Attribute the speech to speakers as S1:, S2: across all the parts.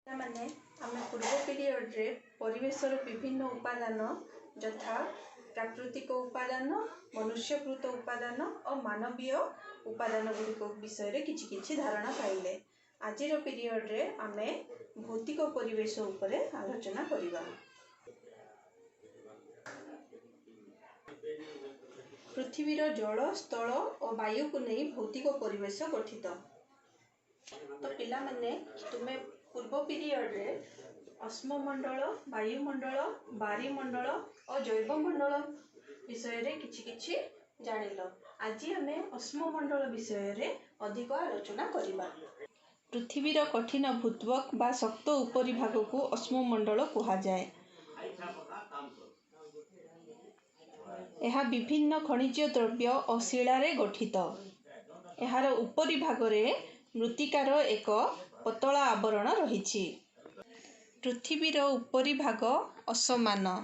S1: ପିଲାମାନେ, ଆମେ ପୂର୍ବ ପିରିୟଡ଼ରେ ପରିବେଶର ବିଭିନ୍ନ ଉପାଦାନ ଯଥା ପ୍ରାକୃତିକ ଉପାଦାନ, ମନୁଷ୍ୟକୃତ ଉପାଦାନ ଓ ମାନବୀୟ ଉପାଦାନ ଗୁଡ଼ିକ ବିଷୟରେ କିଛି କିଛି ଧାରଣା ପାଇଲେ। ଆଜିର ପିରିୟଡ଼ରେ ଆମେ ଭୌତିକ ପରିବେଶ ଉପରେ ଆଲୋଚନା କରିବା। ପୃଥିବୀର ଜଳ, ସ୍ଥଳ ଓ ବାୟୁକୁ ନେଇ ଭୌତିକ ପରିବେଶ ଗଠିତ। ତ ପିଲାମାନେ, ତୁମେ ପୂର୍ବ ପିରିୟଡ଼ରେ ଅଶ୍ମମଣ୍ଡଳ, ବାୟୁମଣ୍ଡଳ, ବାରିମଣ୍ଡଳ ଓ ଜୈବମଣ୍ଡଳ ବିଷୟରେ କିଛି କିଛି ଜାଣିଲ। ଆଜି ଆମେ ଅଶ୍ମମଣ୍ଡଳ ବିଷୟରେ ଅଧିକ ଆଲୋଚନା କରିବା। ପୃଥିବୀର କଠିନ ଭୂତ୍ୱକ ବା ଶକ୍ତ ଉପରିଭାଗକୁ ଅଶ୍ମମଣ୍ଡଳ କୁହାଯାଏ। ଏହା ବିଭିନ୍ନ ଖଣିଜ ଦ୍ରବ୍ୟ ଓ ଶିଳାରେ ଗଠିତ। ଏହାର ଉପରିଭାଗରେ ମୃତ୍ତିକାର ଏକ ପତଳା ଆବରଣ ରହିଛି। ପୃଥିବୀର ଉପରିଭାଗ ଅସମାନ।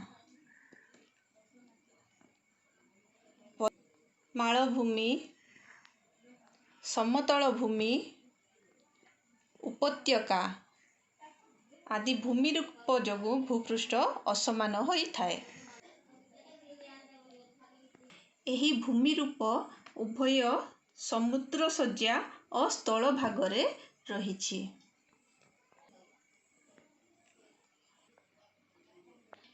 S1: ମାଳଭୂମି, ସମତଳ ଭୂମି, ଉପତ୍ୟକା ଆଦି ଭୂମିରୂପ ଯୋଗୁଁ ଭୂପୃଷ୍ଠ ଅସମାନ ହୋଇଥାଏ। ଏହି ଭୂମିରୂପ ଉଭୟ ସମୁଦ୍ରଶଯ୍ୟା ଓ ସ୍ଥଳଭାଗରେ ରହିଛି।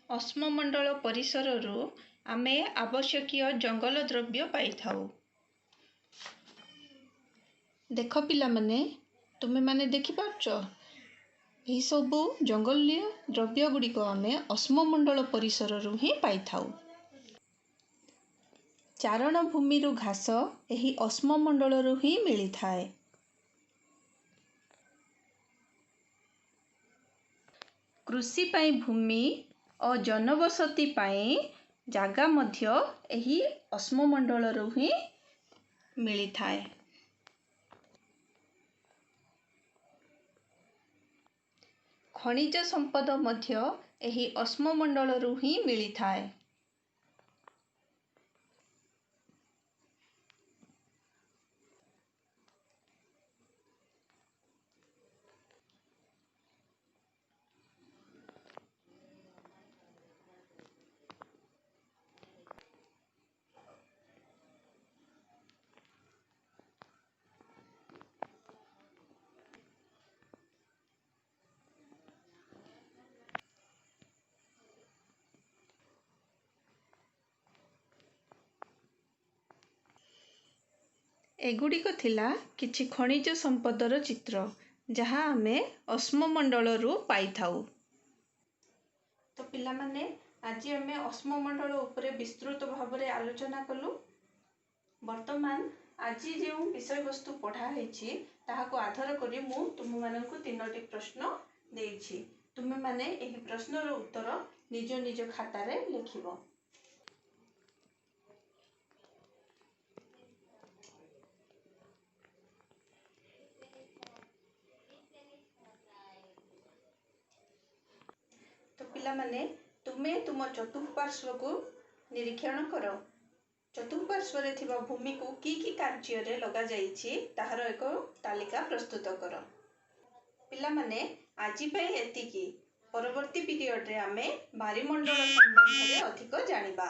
S1: ଅଶ୍ମମଣ୍ଡଳ ପରିସରରୁ ଆମେ ଆବଶ୍ୟକୀୟ ଜଙ୍ଗଲ ଦ୍ରବ୍ୟ ପାଇଥାଉ। ଦେଖ ପିଲାମାନେ, ତୁମେମାନେ ଦେଖିପାରୁଛ, ଏହିସବୁ ଜଙ୍ଗଲୀୟ ଦ୍ରବ୍ୟ ଗୁଡ଼ିକ ଆମେ ଅଶ୍ମମଣ୍ଡଳ ପରିସରରୁ ହିଁ ପାଇଥାଉ। ଚାରଣ ଭୂମିରୁ ଘାସ ଏହି ଅଶ୍ମମଣ୍ଡଳରୁ ହିଁ ମିଳିଥାଏ। କୃଷି ପାଇଁ ଭୂମି ଓ ଜନବସତି ପାଇଁ ଜାଗା ମଧ୍ୟ ଏହି ଅଶ୍ମମଣ୍ଡଳରୁ ହିଁ ମିଳିଥାଏ। ଖଣିଜ ସମ୍ପଦ ମଧ୍ୟ ଏହି ଅଶ୍ମମଣ୍ଡଳରୁ ହିଁ ମିଳିଥାଏ। ଏଗୁଡ଼ିକ ଥିଲା କିଛି ଖଣିଜ ସମ୍ପଦର ଚିତ୍ର, ଯାହା ଆମେ ଅଶ୍ମମଣ୍ଡଳରୁ ପାଇଥାଉ। ତ ପିଲାମାନେ, ଆଜି ଆମେ ଅଶ୍ମମଣ୍ଡଳ ଉପରେ ବିସ୍ତୃତ ଭାବରେ ଆଲୋଚନା କଲୁ। ବର୍ତ୍ତମାନ ଆଜି ଯେଉଁ ବିଷୟବସ୍ତୁ ପଢ଼ା ହେଇଛି, ତାହାକୁ ଆଧାର କରି ମୁଁ ତୁମମାନଙ୍କୁ 3ଟି ପ୍ରଶ୍ନ ଦେଇଛି। ତୁମେମାନେ ଏହି ପ୍ରଶ୍ନର ଉତ୍ତର ନିଜ ନିଜ ଖାତାରେ ଲେଖିବ। ତ ପିଲାମାନେ, ତୁମେ ତୁମ ଚତୁଃପାର୍ଶ୍ୱକୁ ନିରୀକ୍ଷଣ କର। ଚତୁଃପାର୍ଶ୍ୱରେ ଥିବା ଭୂମିକୁ କି କି କାର୍ଯ୍ୟରେ ଲଗାଯାଇଛି, ତାହାର ଏକ ତାଲିକା ପ୍ରସ୍ତୁତ କର। ପିଲାମାନେ, ଆଜି ପାଇଁ ଏତିକି। ପରବର୍ତ୍ତୀ ପିରିୟଡ଼ରେ ଆମେ ବାରିମଣ୍ଡଳ ସମ୍ବନ୍ଧରେ ଅଧିକ ଜାଣିବା।